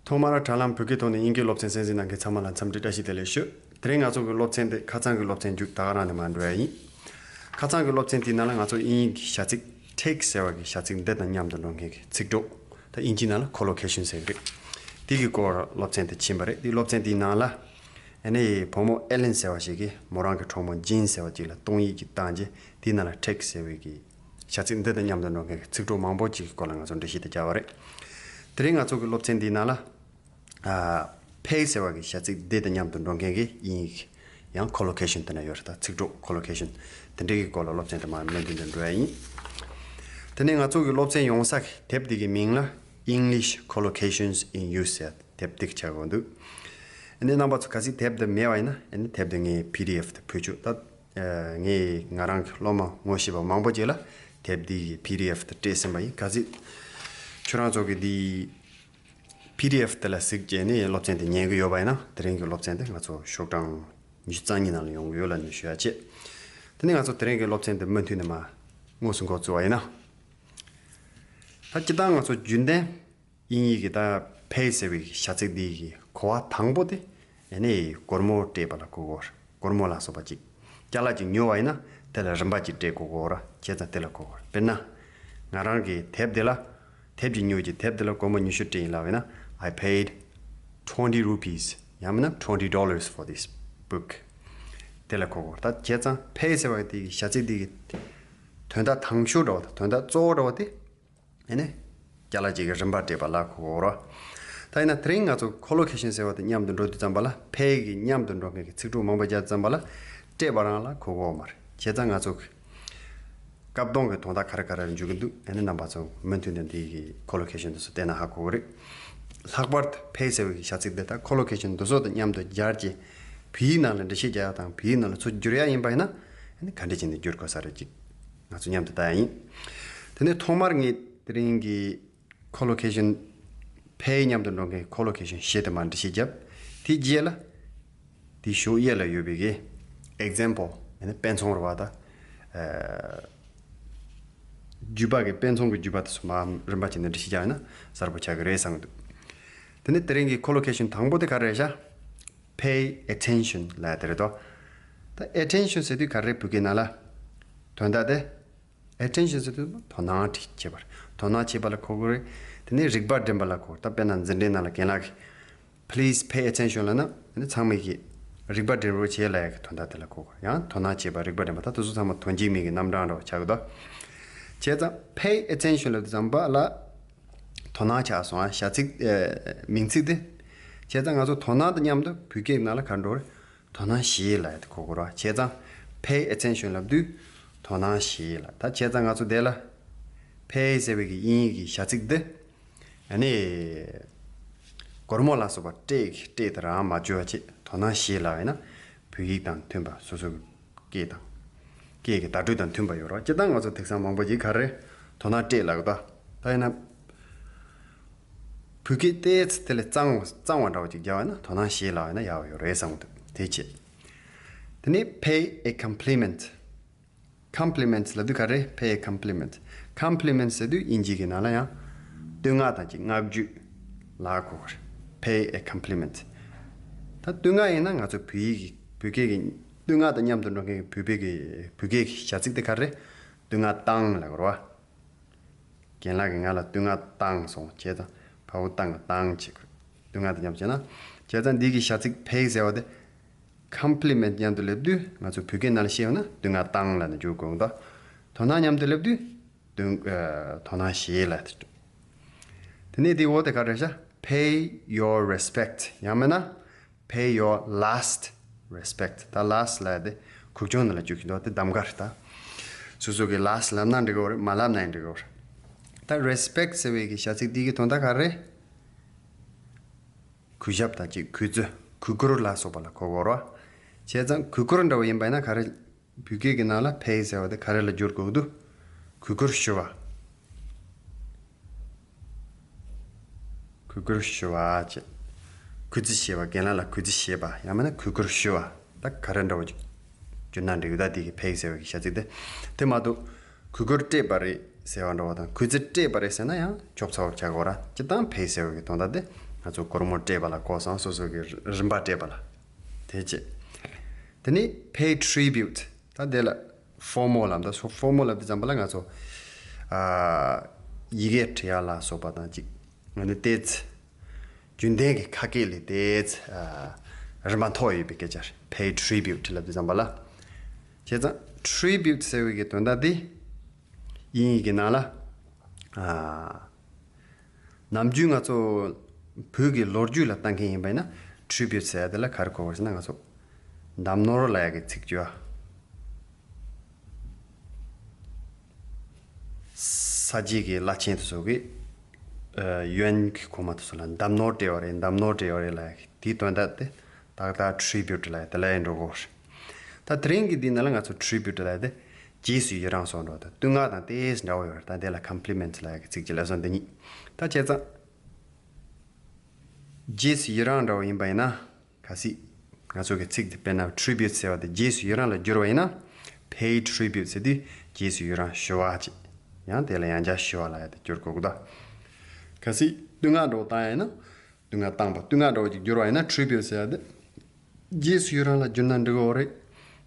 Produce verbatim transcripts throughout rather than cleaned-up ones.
ཐོག་མར་དྲ་ལམ་བོད་སྐད་ཐོག་ནས་དབྱིན་སྐད་སློབ་ཚན་གསན་གཟིགས་གནང་མཁན་ཚང་མ་ལ་འཚམས་འདྲི་བཀྲ་ཤིས་བདེ་ལེགས་ཞུ། དེ་རིང་ང་ཚོ་གི་སློབ་ཚན་དེ་ཁ་སང་གི་སློབ་ཚན་མཇུག་ད་ག་རང་ནས་མར་འགྲོ་ཡ་ཡིན། ཁ་སང་གི་སློབ་ཚན་དེའི་ནང་ལ་ང་ཚོ་དབྱིན་ཡིག་གི་བྱ་ཚིག་take ཟེར་བ་གི་བྱ་ཚིག་འདི་དང་མཉམ་དུ་འགྲོ་མཁན་གྱི་ཚིག་གྲོགས། ད་དབྱིན་ཇིའི་ནང་ལ་collocation ཟེར་གི་རེད། དེ་གི་སྐོར་སློབ་ཚན་དེ་ཕྱིན་པ་རེད། དེ་སློབ་ཚན་དེའི་ནང་ལ་ཨ་ནི་བུ་མོ་ཨེ་ལན་ཟེར་བ་ཞིག་གིས་མོ་རང་གི་གྲོགས་མོ་ཇིན་ཟེར་བ་ཅིག་ལ་སྟོང་ཡིག་ཅིག་བཏང་རྗེས་དེའི་ནང་ལ་take ཟེར་བའི་གི་བྱ་ཚིག་འདི་དང་མཉམ་དུ་འགྲོ་མཁན་གྱི་ཚིག་གྲོགས་མང་པོ་ཅིག་གི་སྐོར་ལ་ང་ཚོ་འགྲེལ་བཤད་དེ་བརྒྱབ་པ་རེད། དེ་རིང་ང་ཚོ་གི་སློབ་ཚན་འདིའི་ནང་ལ་ཨ། pay ཟེར་བ་གི་བྱ་ཚིག་འདི་དང་མཉམ་དུ་འགྲོ་མཁན་གྱི་དབྱིན་ཡིག་ཡང་collocation དེ་ན་ཡོད་རེད། ད་ཚིག་གྲོགས་collocation དེ་འདྲའི་གི་སྐོར་ལ་སློབ་ཚན་དེ་མར་སྨོན་འདུན་དུ་འགྲོ་ཡ་ཡིན། དེ་ནས་ང་ཚོ་གི་སློབ་ཚན་ཡོང་ས་གི་དེབ་འདི་གི་མིང་ལ་English Collocations in Use ཟེར་དེབ་འདི་གི་ཆགས་ཡོད་འདུག་ཨ་ནི་རྣམ་པ་ཚོ་གལ་སྲིད་དེབ་འདི་མེད་པ་ཡིན་ན་ཨ་ནི་དེབ་འདི་ངས་PDF དུ་ཕུལ་ཆོག་ད་ངས་ང་རང་གི་སློབ་མ་ངོ་ཤེས་པ་མང་པོ་ཅིག་ལ་དེབ་འདི་གི་PDF དུ་སྤྲད་ཟིན་པ་ཡིན། གལ་སྲིད་ཁྱོད་རང་ཚོ་གི་འདི་PDF དེ་ལ་གཟིགས་བྱས་ནས་སློབ་ཚན་དེ་ཉན་གི་ཡོད་པ་ཡིན་ན་དེ་རིང་གི་སློབ་ཚན་དེ་ང་ཚོ་ཤོག་གྲངས་ཉི་ཤུ་རྩ་གཉིས་ནང་ལ་ཡོང་གི་ཡོད་ལབ་ནས་ཞུ་ཡ་བྱེད། དེ་ནས་ང་ཚོ་དེ་རིང་གི་སློབ་ཚན་དེ་མུ་མཐུད་ནས་མར་དངོས་སུ་འགོ་བཙུགས་པ་ཡིན་ན། ད་སྤྱིར་བཏང་ང་ཚོ་རྒྱུན་ལྡན་དབྱིན་ཡིག་གི་ད་pay ཟེར་བའི་བྱ་ཚིག་འདི་གི་གོ་བ་དང་པོ་དེ་ཨ་ནི་སྒོར་མོ་སྤྲད་པ་ལ་གོ་གོ་ར། སྒོར་མོ་ལ་སོགས་པ་ཅིག་ཅ་ལག་ཅིག་ཉོ་བ་ཡིན་ན་དེ་ལ་རིན་པ་ཅིག་སྤྲད་གོ་གོ་ར། བྱས་ཙང་དེ་ལ་གོ་གོ་ར། དཔེར་ན། ང་རང་གི་དེབ་འདི་ལ། དེབ་ཅིག་ཉོས་ཀྱི་དེབ་འདི་ལ་སྒོར་མོ་ཉི་ཤུ་སྤྲད་ཡིན་ལབ་ཡིན་ན། I paid twenty rupees ཡང་མིན་ན་twenty dollars for this book དེ་ལ་གོ་གོ་ར། ད་བྱས་ཙང་pay ཟེར་བ་དེ་གི་བྱ་ཚིག་དེ་གི་དོན་དག་དང་ཤོས་འདྲ་བ་དང་དོན་དག་གཙོ་བོ་འདྲ་བ་དེ། ཨེ་ནས། ཅ་ལག་ཅིག་གི་རིན་པ་སྤྲད་པ་ལ་གོ་གོ་ར། ད་ཡིན་ན་དེ་རིང་ང་ཚོ་collocation ཟེར་བ་དེ་མཉམ་དུ་འགྲོ་དུས་ཙམ་པ་ལ་pay གི་མཉམ་དུ་འགྲོ་མཁན་གྱི་ཚིག་གྲོགས་མང་པོ་རྒྱག་ཙམ་པ་ལ་སྤྲད་པ་རང་ལ་གོ་གོ་མ་རེད། བྱས་ཙང་ང་ཚོ་གི་སྐབས་དོན་གྱི་དོན་དག་ག་རེ་ག་རེ་འཇུག་གི་འདུག་ཨེ་ནས་རྣམ་པ་ཚོ་མུ་མཐུད་ནས་འདི་གི་collocation དེ་ཚོ་བལྟས་ན་ཧ་གོ་གི་རེད། ལྷག་པར་དུ་pay ཟེར་བའི་བྱ་ཚིག་འདི་དག་collocation དེ་ཚོ་དང་མཉམ་དུ་སྦྱར་རྗེས་བོད་ཡིག་ནང་ལ་འགྲེལ་བཤད་རྒྱག་ཡ་དང་བོད་ཡིག་ནང་ལ་ཚུར་བསྒྱུར་ཡ་ཡིན་པ་ཡིན་ན་ཨེ་ནས་ག་འདྲ་བྱས་ནས་བསྒྱུར་དགོས་ས་རེད་ཅིག་ང་ཚོ་མཉམ་དུ་ལྟ་ཡ་ཡིན། དེ་ནས་ཐོག་མར་ངས་དེ་རིང་གི་collocation pay མཉམ་དུ་འགྲོ་མཁན་collocation བཞི་དེ་མར་འགྲེལ་བཤད་བརྒྱབ། དེའི་རྗེས་ལ་དེའི་གཞུག་གཡས་ལ་ཡོད་པའི་གི་example ཡང་ན་དཔེ་མཚོན་རེད་བ་ད། ཨ། བརྒྱུད་པ་གི་དཔེ་མཚོན་གི་བརྒྱུད་པ་དེ་ཚོ་མར་རིམ་པ་བྱས་ནས་འགྲེལ་བཤད་བརྒྱབ་ན་གསལ་པོ་ཆགས་ཀྱི་རེད་བསམ་གི་འདུག་དེ་ནས་དེ་རིང་གི་collocation དང་པོ་དེ་ག་རེ་རེད་ཤག pay attention ལབ་ཡ་དེ་རེད་དོ། ད་attention ཟེར་དུས་ག་རེ་བོད་སྐད་ནང་ལ་དོན་དག་དེ། attention ཟེར་དུས་དོ་སྣང་བྱེད་པ་རེད། དོ་སྣང་བྱེད་པ་ལ་གོ་གི་རེད། དེ་ནས་རིག་པ་འགྲིམ་པ་ལ་གོ། ད་དཔེར་ན་འཛིན་གྲྭའི་ནང་ལ་རྒན་ལགས་ཀྱིས་please pay attention ལབ་ན་དེ་ནས་ཚང་མས་ཀྱིས་རིག་པ་འགྲིམ་རོགས་བྱེད་ལབ་ཡ་གི་དོན་དག་དེ་ལ་གོ་གི་རེད། ཡང་དོ་སྣང་བྱེད་པ་རིག་པ་འགྲིམ་པ་ད་དེ་ཚོ་ཚང་མ་དོན་གཅིག་མིང་གི་རྣམ་གྲངས་འདྲ་བོ་ཆགས་གི་འདུག་བྱས་ཙང་pay attention ལབ་དུས་ཙམ་པ་ལ་དོ་སྣང་ཆགས་སོང་ཨ། བྱ་ཚིག་ཨེ་མིང་ཚིག་དེ། བྱས་ཙང་ང་ཚོ་དོ་སྣང་དང་མཉམ་དུ་བོད་སྐད་ནང་ལ་ག་འགྲོ་རེད། དོ་སྣང་བྱེད་ལབ་ཡ་དེ་གོ་དགོས་རེད་བ། བྱས་ཙང་pay attention ལབ་དུས་དོ་སྣང་བྱེད་ལབ། ད་བྱས་ཙང་ང་ཚོ་དེ་ལ་pay ཟེར་བའི་གི་དབྱིན་ཡིག་གི་བྱ་ཚིག་འདི་ཨ་ནི་སྒོར་མོ་ལ་སོགས་པ་སྤྲད་སྤྲད་དེ་རང་མ་བརྗོད་པ་བྱེད། དོ་སྣང་བྱེད་ལབ་ཡིན་ན་བོད་ཡིག་དང་མཐུན་པ་སོ་སོ་གི་སྐད་དང་སྐད་ཀྱི་བརྡ་སྤྲོད་དང་མཐུན་པ་ཡོད་རེད་བ། སྤྱིར་བཏང་ང་ཚོ་དེང་སང་མང་པོ་ཅིག་ག་རེ་དོ་སྣང་སྤྲད་ལབ་གི་འདུག་ད་ཡིན་ན། བོད་སྐད་ཏོག་ཙམ་དེ་ལས་གཙང་བ་གཙང་བ་འདྲ་བོ་ཅིག་རྒྱག་པ་ཡིན་ན་དོ་སྣང་བྱེད་ལབ་ཡིན་ན་ཡག་པོ་ཡོད་རེད་བསམ་གི་འདུག་དེ་བྱེད། དེ་ནས་pay a compliment། compliments ལབ་དུས་ག་རེ། pay a compliment། compliments ཟེར་དུས་དབྱིན་ཇི་གི་ནང་ལ་ཡང་བསྟོད་བསྔགས་དང་ཅིག་བསྔགས་བརྗོད་ལ་གོ་གི་རེད། pay a compliment། ད་བསྟོད་བསྔགས་ཡིན་ན་ང་ཚོ་བོད་ཡིག་གི་བོད་སྐད་ཀྱི་བསྟོད་བསྔགས་དང་མཉམ་དུ་འགྲོ་མཁན་གྱི་བོད་པའི་གི་བོད་སྐད་ཀྱི་བྱ་ཚིག་དེ་ག་རེ། བསྟོད་བསྔགས་བཏང་ལབ་དགོས་རེད་བ། རྒན་ལགས་ཀྱིས་ང་ལ་བསྟོད་བསྔགས་བཏང་སོང་བྱས་ཙང་ཕ་བོ་བཏང་གི་བཏང་བྱེད་དགོས། བསྟོད་བསྔགས་དང་མཉམ་བྱས་ན། བྱས་ཙང་འདི་གི་བྱ་ཚིག་pay ཟེར་བ་དེ་compliment མཉམ་དུ་སླེབས་དུས་ང་ཚོ་བོད་སྐད་ནང་ལ་བཤད་ཡོང་ན་བསྟོད་བསྔགས་བཏང་ལབ་ནས་འཇུག་དགོས་འདུག་དོ་སྣང་མཉམ་དུ་སླེབས་དུས་བསྟོད་ཨ་དོ་སྣང་བྱེད་ལབ་དེ། དེ་ནས་དེའི་འོག་དེ་ག་རེ་རེད་ཤག pay your respect ཡང་མིན་ན། pay your last respect ད་last ལབ་ཡ་དེ་གུག་ཀྱོག་ནང་ལ་འཇུག་གི་འདུག་དེ་གདམ་ག་རེད་ད། སོ་སོ་གིས་last ལབ་ན་འགྲིག་གི་རེད། མ་ལབ་ན་ཡང་འགྲིག་གི་རེད། ད་respect ཟེར་བའི་གི་བྱ་ཚིག་འདི་གི་དོན་དག་ག་རེ། གུས་ཞབས་དང་གཅིག་གུས་བརྩི་གུས་བཀུར་ལ་སོགས་པ་ལ་གོ་དགོས་རེད་བ། བྱས་ཙང་གུས་བཀུར་འདྲ་བོ་ཡིན་པ་ཡིན་ན་ག་རེ། བོད་སྐད་ཀྱི་ནང་ལ་pay ཟེར་བ་དེ་ག་རེ་ལ་བསྒྱུར་དགོས་འདུག་གུས་བཀུར་ཞུ་བ། གུས་བཀུར་ཞུ་བ་བྱས། གུས་བརྩི་བྱེད་པ། རྒན་ལགས་ལ་གུས་བརྩི་བྱེད་པ་ཡང་མིན་ན་གུས་བཀུར་ཞུ་བ། ད་ག་རེ་འདྲ་བོ་ཅིག་བསྒྱུར་ན་འགྲིག་ད་འདི་གི་pay ཟེར་བའི་གི་བྱ་ཚིག་དེ། དེ་མ་གཏོགས་གུས་བཀུར་སྤྲད་པ་རེད་ཟེར་བ་འདྲ་བོ་དང་གུས་བརྩི་སྤྲད་པ་རེད་ཟེར་ན་ཡང་ཆོབ་ཚ་བོར་བྱ་དགོས་ར། སྤྱིར་བཏང་pay ཟེར་བའི་གི་དོན་དག་དེ་ ང་ཚོ་སྒོར་མོ་སྤྲད་པ་ལ་གོ་སོང་། སོ་སོ་གི་རིན་པ་སྤྲད་པ་ལ། དེ་བྱས། དེ་ནས་pay tribute། ད་དེ་ལ་formal ལབ། ད་formal ལབ་དུས་ཙམ་པ་ལ་ང་ཚོ་ཨ་ཡི་གེ་འབྲི་ཡ་ལ་སོགས་པ་དང་གཅིག་ང་ནི་ཏོག་ཙམ་རྒྱུན་ལྡན་གྱི་ཁ་སྐད་ལས་ཏོག་ཙམ་ཨ་རིན་པ་མཐོ་ཡོད་པའི་སྐད་ཆ་རེད། pay tribute ལབ་དུས་ཙམ་པ་ལ། བྱས་ཙང་tribute ཟེར་བའི་གི་དོན་དག་དེ་དབྱིན་ཡིག་གི་ནང་ལ་ཨ་ནམ་རྒྱུན་ང་ཚོ་བོད་ཀྱི་ལོ་རྒྱུས་ལ་ལྟ་མཁན་ཡིན་པ་ཡིན་ན། tribute ཟེར་ཡ་དེ་ལ་ག་རེ་གོ་དགོས་ཟེར་ན། ང་ཚོ་གདམས་ནོར་ལབ་ཡ་གི་ཚིག་བརྗོད་ཨ། ས་དཔྱད་ཀྱི་བླ་ཆེན་དེ་ཚོ་གིས་ཨ་ཡོན་གྱི་གོང་མ་དེ་ཚོ་ལ་གདམས་ནོར་སྤྲད་པ་རེད། གདམས་ནོར་སྤྲད་པ་རེད་ལབ་ཡ་གི་དེའི་དོན་དག་དེ་ཏག་ཏག་tribute ལབ་ཡ་དེ་ལ་ཡང་འགྲོ་གི་རེད། ད་དེ་རིང་གི་འདི་ནང་ལ་ང་ཚོ་tribute ལབ་ཡ་དེ་རྗེས་སུ་ཡི་རང་སོགས་འགྲོ། ད་བསྟུད་བསྔགས་དང་ཏོག་ཙམ་འདྲ་བོ་ཡོད་རེད། ད་དེ་ལ་compliment ལབ་ཡ་གི་ཚིག་ཅིག་ལབ་སོང་། འདི་གཉིས། ད་བྱས་ཙང་རྗེས་སུ་ཡི་རང་འདྲ་བོ་ཡིན་པ་ཡིན་ན། གལ་སྲིད་ང་ཚོ་གི་ཚིག་དེ་དཔེར་ན་tribute ཟེར་བ་དེ་རྗེས་སུ་ཡི་རང་ལ་བསྒྱུར་བ་ཡིན་ན། pay tribute ཟེར་དུས་རྗེས་སུ་ཡི་རང་ཞུ་བ་ཅིག་ཡང་དེ་ལ་ཡང་བསྐྱར་ཞུ་བ་ལབ་ཡ་དེ་བསྒྱུར་དགོས་ཀྱི་འདུག་གལ་སྲིད་བསྟུད་བསྔགས་འདྲ་བོ་བཏང་ཡ་ཡིན་ན། བསྟུད་བསྔགས་བཏང་པ། བསྟུད་བསྔགས་འདྲ་བོ་ཅིག་བསྒྱུར་བ་ཡིན་ན། tribute ཟེར་ཡ་དེ་རྗེས་སུ་ཡི་རང་ལ་བསྒྱུར་ན་འགྲིག་གི་རེད།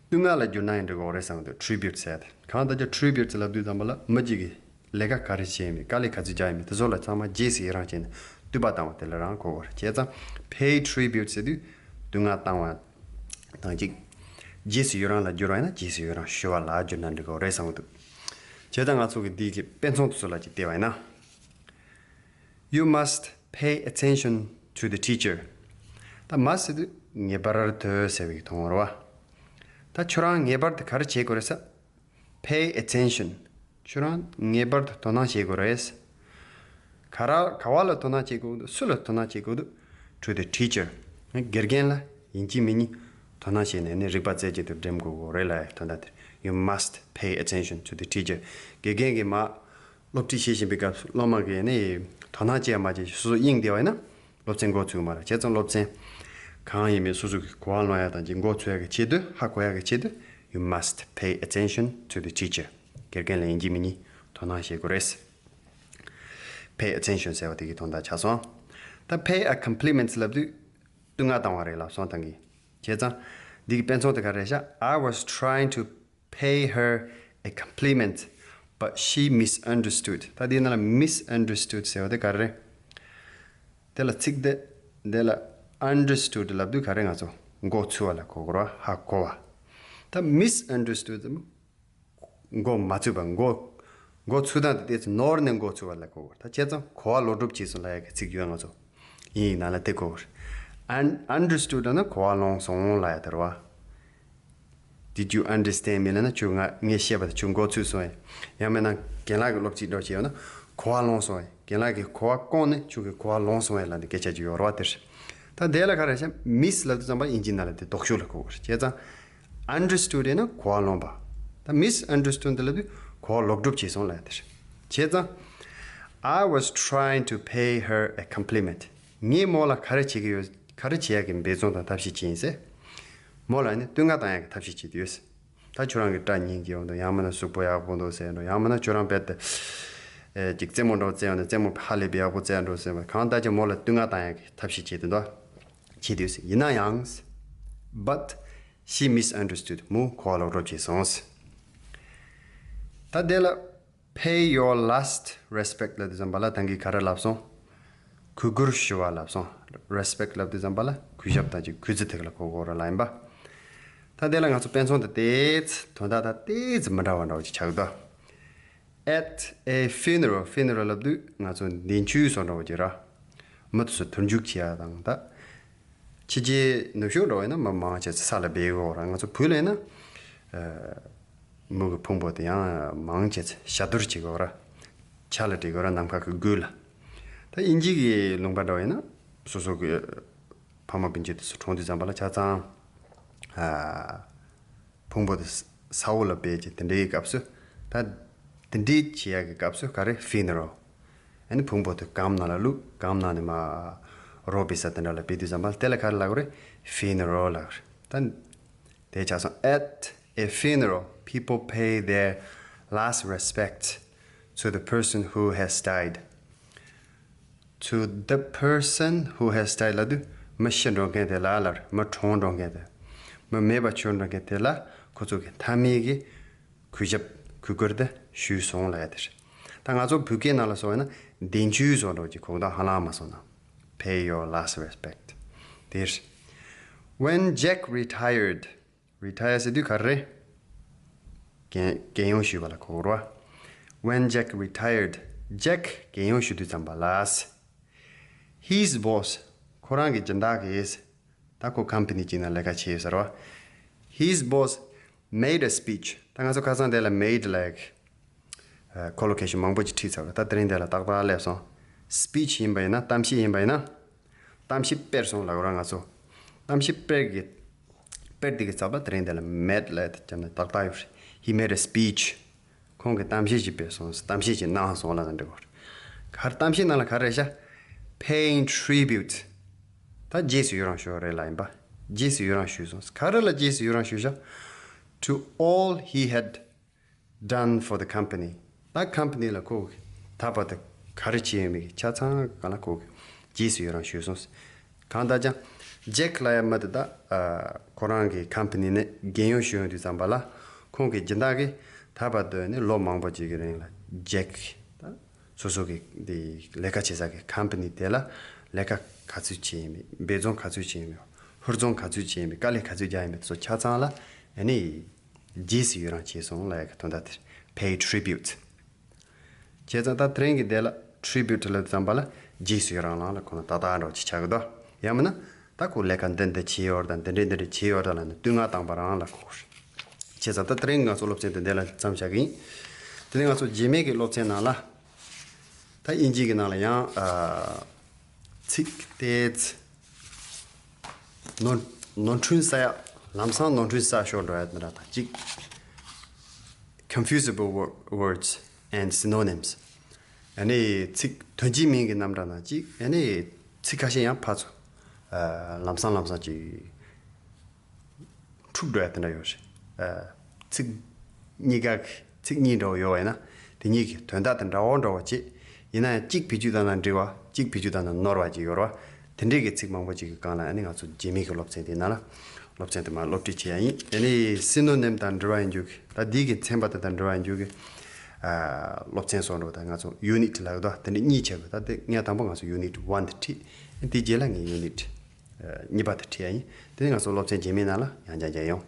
བསྟུད་བསྔགས་ལ་བསྒྱུར་ན་ཡང་འགྲིག་གི་རེད་བསམ་གི་འདུག tribute ཟེར་ཡ་དེ། གང་ལྟར་ཀྱང་tribute ལབ་དུས་ཙམ་པ་ལ་མི་གཅིག་གིས་ལས་ཀ་ག་རེ་བྱས་མིན། དཀའ་ལས་ག་ཚོད་རྒྱག་ཡིན་མིན། དེ་ཚོ་ལ་ཚང་མ་རྗེས་སུ་ཡི་རང་བྱས་ནས་བསྟོད་པ་བཏང་བ་དེ་ལ་རང་གོ་གི་རེད། བྱས་ཙང་pay tribute ཟེར་དུས་བསྟུད་བསྔགས་བཏང་བ་དང་གཅིག་རྗེས་སུ་ཡི་རང་ལ་བསྒྱུར་བ་ཡིན་ན་རྗེས་སུ་ཡི་རང་ཞུ་བ་ལ་བསྒྱུར་ན་འགྲིག་གི་རེད་བསམ་གི་འདུག་བྱས་ཙང་ང་ཚོ་གི་འདི་གི་དཔེ་མཚོན་དེ་ཚོ་ལ་ཅིག་བལྟས་པ་ཡིན་ན། You must pay attention to the teacher. ད་must ཟེར་དུས་ངེས་པར་དུ་ཟེར་བའི་དོན་རེད་བ། ད་ཁྱོད་རང་ངེས་པར་དུ་ག་རེ་བྱེད་དགོས་རེད་ཟེར། Pay attention. ཁྱོད་རང་ངེས་པར་དུ་དོ་སྣང་བྱེད་དགོས་རེད། ག་ར་ག་བ་ལ་དོ་སྣང་བྱེད་དགོས་འདུག་སུ་ལ་དོ་སྣང་བྱེད་དགོས་འདུག To the teacher. དགེ་རྒན་ལ་ཡིན་གཅིག་མིན་གཉིས་དོ་སྣང་བྱས་ནས་ནི་རིག་པ་རྩལ་ཅན་དུ་འགྲིམ་དགོས་རེད་ལབ་དོན་དག་དེ། You must pay attention to the teacher. དགེ་རྒན་གྱིས་མ་སློབ་ཁྲིད་བྱེད་བཞིན་པའི་སྐབས་སུ་སློབ་མ་གིས་ནི་དོ་སྣང་བྱས་མ་བྱས་སོ་སོ་དབྱིངས་བསྡད་པ་ཡིན་ན་སློབ་ཚན་འགོ་ཚུགས་མ་རེད། བྱས་ཙང་སློབ་ཚན་གང་ཡིན་མིན་སོ་སོ་གི་གོ་བ་ལོན་ཡ་དང་གཅིག་འགོ་ཚུགས་ཡ་གི་ཆེད་དུ། ཧ་གོ་ཡ་གི་ཆེད་དུ། You must pay attention to the teacher. དགེ་རྒན་ལ་ཡིན་གཅིག་མིན་གཉིས་དོ་སྣང་བྱེད་དགོས་རེད། Pay attention ཟེར་བ་དེ་གི་དོན་དག་ཆགས་སོང་། ད་pay a compliment ལབ་དུས་བསྟུད་བསྔགས་བཏང་བ་རེད་ལབ་སོང་། ད་གི་བྱས་ཙང་འདི་གི་དཔེ་མཚོན་དེ་ག་རེ་བཞག I was trying to pay her a compliment, but she misunderstood. ད་འདི་ནང་ལ་misunderstood ཟེར་བ་དེ་ག་རེ་རེད། དེ་ལ་ཚིག་དེ་འདི་ལ་understood ལབ་དུས་ག་རེ། ང་ཚོ་མགོ་ཚོས་པ་ལ་གོ་དགོས་རེད་བ། ཧ་གོ་བ། ད་misunderstood ཟེར་མོ་མགོ་མ་ཚོས་པ། མགོ་མགོ་ཚོས་སྟངས་དེ་ཏོག་ཙམ་ནོར་ནས་མགོ་ཚོས་པ་ལ་གོ་དགོས་རེད། ད་བྱས་ཙང་གོ་བ་ལོག་སྒྲུབ་བྱས་སོང་ལབ་ཡ་གི་ཚིག་ཡོད། ང་ཚོ་དབྱིན་ཡིག་ནང་ལ་དེ་གོ་དགོས་རེད། Un- understood ལབ་ན་གོ་བ་ལོན་སོང་ལབ་ཡ་དེ་རེད་བ། Did you understand me ལབ་ན་ཁྱོད་ང་ངས་བཤད་པ་དེ་ཁྱོད་མགོ་ཚོས་སོང་ངས། ཡང་མིན་ན་རྒན་ལགས་ཀྱིས་སློབ་ཁྲིད་འདྲ་བྱས་ཡོད་ན་གོ་བ་ལོན་སོང་ངས། རྒན་ལགས་ཀྱིས་གོ་བ་བསྐོངས་ནས་ཁྱོད་ཀྱིས་གོ་བ་ལོན་སོང་ངས་ལབ་ནས་སྐད་ཆ་ཅིག་ཡོད་རེད་བ། དེ་རེད། ད་དེ་ལ་ག་རེ་བྱ། miss ལབ་དུས་ཙམ་པ་དབྱིན་ཇིའི་ནང་ལ་དེ་ལྡོག་ཕྱོགས་ལ་གོ་དགོས་རེད། བྱས་ཙང་understood ཡིན་ན་གོ་བ་ལོན་པ། ད་misunderstood འདི་ལབ་དུས་གོ་བ་ལོག་སྒྲུབ་བྱས་སོང་ལབ་ཡ་དེ་རེད། བྱས་ཙང་I was trying to pay her a compliment. ངས་མོ་ལ་ག་རེ་བྱེད་ཀྱི་ཡོད། ག་རེ་བྱེད་ཡག་གི་འབད་བརྩོན་དང་ཐབས་ཤེས་བྱེད་ཡིན་ཟེར། མོ་ལ་ནི་བསྟུད་བསྔགས་བཏང་ཡག་གི་ཐབས་ཤེས་བྱེད་དུས། ད་ཁྱོད་རང་གི་སྐྲ་སྙིང་རྗེ་པོ་འདུག་ཡང་མིན་ན་གཟུགས་པོ་ཡག་པོ་འདུག་ཟེར་འགྲོ། ཡང་མིན་ན་ཁྱོད་རང་རྦད་དེ་ཨེ་ཅིག་རྩེད་མོ་འདྲ་བོ་རྩེ་ཡོང་ནས་རྩེད་མོ་ཧ་ལས་པའི་ཡག་པོ་རྩེ་ཡ་འགྲོ་ཟེར་བ། གང་ལྟར་ཀྱང་མོ་ལ་བསྟུད་བསྔགས་བཏང་ཡག་གི་ཐབས་ཤེས་བྱེད་དུ་འདུག་བྱེད་དུས་ཟེར། ཡིན་ན་ཡང་། But she misunderstood. མོ་གོ་བ་ལོག་སྒྲུབ་བྱས་སོང་ཟེར། ད་དེ་ལ། Pay your last respect ལབ་དུས་ཙམ་པ་ལ་ད་གིན་ག་རེ་ལབ་སོང་། གུས་བཀུར་ཞུ་བ་ལབ་སོང་། Respect ལབ་དུས་ཙམ་པ་ལ་གུས་ཞབས་དང་གཅིག་གུས་བརྩི་དེ་ག་ལ་གོ་དགོས་རེད་ལབ་ཡིན་པ། ད་དེ་ལ་ང་ཚོ་དཔེ་མཚོན་དེ་ཏོག་ཙམ་དོན་དག་དང་ཏོག་ཙམ་མི་འདྲ་བ་འདྲ་བོ་ཅིག་ཆགས་འདུག At a funeral. Funeral ལབ་དུས་ང་ཚོ་འདས་མཆོད་སོགས་འདྲ་བོ་ཅིག་ར། མི་དེ་ཚོ་དུར་འཇུག་བྱེད་ཡ་དང་ད། ཕྱི་རྒྱལ་ནུབ་ཕྱོགས་འགྲོ་བས་ན་མི་མང་ཆེ་ས་ལ་སྦས་ཡོད་ར། ང་ཚོ་བོད་ལ་ཡིན་ན། ཨ། མི་གི་ཕུང་པོ་དེ་ཡང་མང་ཆེ་ཞ་དུར་བྱེད་དགོས་ར། ཆ་ལ་སྤྲད་དགོས་ར། ནམ་མཁའ་གི་མགུལ་ལ། ད་དབྱིན་ཇི་གི་ལུང་པ་འགྲོ་བས་ན་སོ་སོ་གི་ཕ་མ་སྤུན་མཆེད་དེ་ཚོ་གྲོངས་དུས་ཙམ་པ་ལ་ཆ་ཚང་། ཨ། ཕུང་པོ་དེ་ས་འོག་ལ་སྦས་ཀྱི་དེ་འདྲའི་སྐབས་སུ། ད་དེ་འདྲའི་བྱེད་ཡག་གི་སྐབས་སུ་ག་རེ། Funeral. ཨ་ནི་ཕུང་པོ་དེ་སྒམ་ནང་ལ་བླུགས། སྒམ་ནང་ནས་མར་རོ་སྦས་ས་དེ་འདྲ་ལ་སྦས་དུས་ཙམ་པ་ལ་དེ་ལ་ག་རེ་ལབ་དགོས་རེད། Funeral ལབ་དགོས་རེད། ད་དེ་ཆགས་སོང་། At a funeral, people pay their last respects to the person who has died. to the person who has died. ལབ་དུས་མི་ཤི་འགྲོ་མཁན་དེ་ལ་ལབ་རེད། མི་གྲོངས་འགྲོ་མཁན་དེ། མི་མེད་པ་གྱུར་འགྲོ་མཁན་དེ་ལ་ཁོ་ཚོ་གི་མཐའ་མའི་གི་གུས་ཞབས་གུས་བཀུར་དེ་ཞུས་སོང་ལབ་ཡ་དེ་རེད། ད་ང་ཚོ་བོད་སྐད་ནང་ལ་སོང་བས་ན་བདེན་ཆོས་བཟོ་འདྲ་གི་གོ་བརྡ་ཧ་ལམ་མ་སོང་ན། Pay your last respect དེ་རེད། When Jack retired, retire ཟེར་དུས་ག་རེ་རེད། རྒན་རྒན་ཡོལ་ཞུས་པ་ལ་གོ་དགོས་རེད་བ། When Jack retired, Jack རྒན་ཡོལ་ཞུ་དུས་ཙམ་པ་ལ། His boss, ཁོ་རང་གི་སྦྱིན་བདག་གིས། ད་ཁོ་ཀམ་པ་ནི་གཅིག་ནང་ལས་ཀ་བྱེད་ཡོད་ཟེར་བ། His boss made a speech. ད་ང་ཚོ་ཁ་སང་དེ་ལ་made like ཁོ་ལོ་ཀེ་ཤན་མང་པོ་ཅིག་ཁྲིད་ཚར་བ། ད་དེ་རིང་དེ་ལ་ཏག་ཏག་སླེབས་སོང་། སི་པི་ཆི་ཡིན་པ་ཡིན་ན། གཏམ་བཤད་ཡིན་པ་ཡིན་ན། གཏམ་བཤད་སྤེལ་སོང་ལབ་དགོས་རེད་ང་ཚོ། གཏམ་བཤད་སྤེལ་གི་སྤེལ་དེ་གི་ཚབ་ལ་དེ་རིང་དེ་ལ་made ལབ་དེ་བརྒྱབ་ན་ཏག་ཏག་ཡོད་རེད། He made a speech. ཁོང་གིས་གཏམ་བཤད་ཅིག་སྤེལ་སོང་། གཏམ་བཤད་ཅིག་གནང་སོང་ལབ་ན་འགྲིག་གི་རེད། ག་རེ་གཏམ་བཤད་ནང་ལ་ག་རེ་རེད་ཤག Paying tribute. ད་རྗེས་སུ་ཡི་རང་ཞུ་བ་རེད་ལབ་ཡིན་པ། རྗེས་སུ་ཡི་རང་ཞུས་སོང་། ག་རེ་ལ་རྗེས་སུ་ཡི་རང་ཞུས་ཤག To all he had done for the company. ད་ཀམ་པ་ནི་ལ་ཁོ་གིས་ད་བར་དུ་ག་རེ་བྱས་ཡོད་མེད་ཀྱི་ཆ་ཚང་གང་ལ་ཁོ་གིས་རྗེས་སུ་ཡི་རང་ཞུས་སོང་། གང་ལྟར་ཀྱང་ཇེག་ལབ་ཡ་མི་དེ་ད་ཨ་ཁོ་རང་གི་ཀམ་པ་ནི་ནས་རྒན་ཡོལ་ཞུ་ཡོང་དུས་ཙམ་པ་ལ། ཁོང་གི་སྦྱིན་བདག་གིས་ད་བར་དུ་ནི་ལོ་མང་པོ་ཅིག་གི་རིང་ལ་ཇེག་ད་སོ་སོ་གི་འདི་ལས་ཀ་བྱེད་ས་གི་ཀམ་པ་ནི་དེ་ལ་ལས་ཀ་ག་ཚོད་བྱས་ཡིན་མེད། འབད་བརྩོན་ག་ཚོད་བྱས་ཡིན་མེད། ཧུར་བརྩོན་ག་ཚོད་བྱས་ཡིན་མེད། དཀའ་ལས་ག་ཚོད་རྒྱག་ཡིན་མེད། དེ་ཚོ་ཆ་ཚང་ལ་ཨ་ནི་རྗེས་སུ་ཡི་རང་བྱས་སོང་ལབ་ཡ་གི་དོན་དག་དེ་རེད། Pay tribute. བྱས་ཙང་ད་དེ་རིང་གི་དེ་ལ་ཊི་རི་བིའུ་ཊི་ལབ་ཙམ་པ་ལ་རྗེས་སུ་ཡི་རང་ལབ་ན་ཁོ་ན་ཏག་ཏག་འདྲ་བོ་ཅིག་ཆགས་ཀྱི་འདུག་ཡང་མིན་ན་ད་ཁོ་ལས་ཀ་འདི་འདི་བྱས་ཡོད་རེད་དང་། འདི་འདྲས་འདི་འདྲས་བྱས་ཡོད་རེད་ལབ་ན་བསྟུད་བསྔགས་བཏང་པ་རང་ལ་གོ་རེད། བྱས་ཙང་ད་དེ་རིང་ང་ཚོ་སློབ་ཚན་དེ་འདི་ལ་མཚམས་བཞག་གི་ཡིན། དེ་ནས་ང་ཚོ་རྗེས་མའི་གི་སློབ་ཚན་ནང་ལ། ད་དབྱིན་ཇི་གི་ནང་ལ་ཡང་ཨ་ཚིག་ཏོག་ཙམ་ནོར་ནོར་འཁྲུལ་ཟ་ཡ། ལམ་སང་ནོར་འཁྲུལ་ཟ་ཤོར་འགྲོ་ཡ་འདི་འདྲ་དང་གཅིག Confusable wo- words and synonyms. ཨ་ནི་ཚིག་དོན་གཅིག་མིང་གི་རྣམ་གྲངས་དང་གཅིག་ཨ་ནི་ཚིག་ཁ་ཤས་ཡང་ཕར་ཚུར་ཨ་ལམ་སང་ལམ་སང་ཅིག་འཁྲུག་འགྲོ་ཡ་དེ་འདྲ་ཡོད་རེད། ཨ་ཚིག་གཉིས་ཀ་གི་ཚིག་གཉིས་འདྲ་བོ་ཡོད་པ་ཡིན་ན། དེ་གཉིས་ཀྱི་དོན་དག་དེ་འདྲ་བོ་འདྲ་བོ་བྱེད། ཡིན་ན་ཡང་གཅིག་བེད་སྤྱོད་བཏང་ན་འགྲིག་པ། གཅིག་བེད་སྤྱོད་བཏང་ན་ནོར་བ་ཅིག་ཡོད་རེད་བ། དེ་འདྲའི་གི་ཚིག་མང་པོ་ཅིག་གི་སྒང་ལ་ཨ་ནི་ང་ཚོ་རྗེས་མའི་གི་སློབ་ཚན་དེ་ནང་ལ་སློབ་ཚན་དེ་མར་སློབ་ཁྲིད་བྱེད་ཡ་ཡིན། ཨ་ནི་སི་ནོ་ནིམ་དང་འབྲེལ་བ་ཡིན་རྒྱུ་གི། ད་འདི་གི་ཚན་པ་དེ་དང་འབྲེལ་བ་ཡིན་རྒྱུ་གི་ཨ་སློབ་ཚན་སོགས་འགྲོ། ད་ང་ཚོ་ཡུ་ནིཊ་ལབ་ཀྱི་འདུག་དེ་འདྲ་གཉིས་ཆགས་ཀྱི། ད་དེ་ངས་དང་པོ་ང་ཚོ་ཡུ་ནིཊ་ཝན་དེ་ཁྲིད། དེ་རྗེས་ལ་ངས་ཡུ་ནིཊ་ཨ་གཉིས་པ་དེ་ཁྲིད་ཡ་ཡིན། དེ་ནས་ང་ཚོ་སློབ་ཚན་རྗེས་མའི་ནང་ལ་ཡང་བསྐྱར་མཇལ་ཡོང་།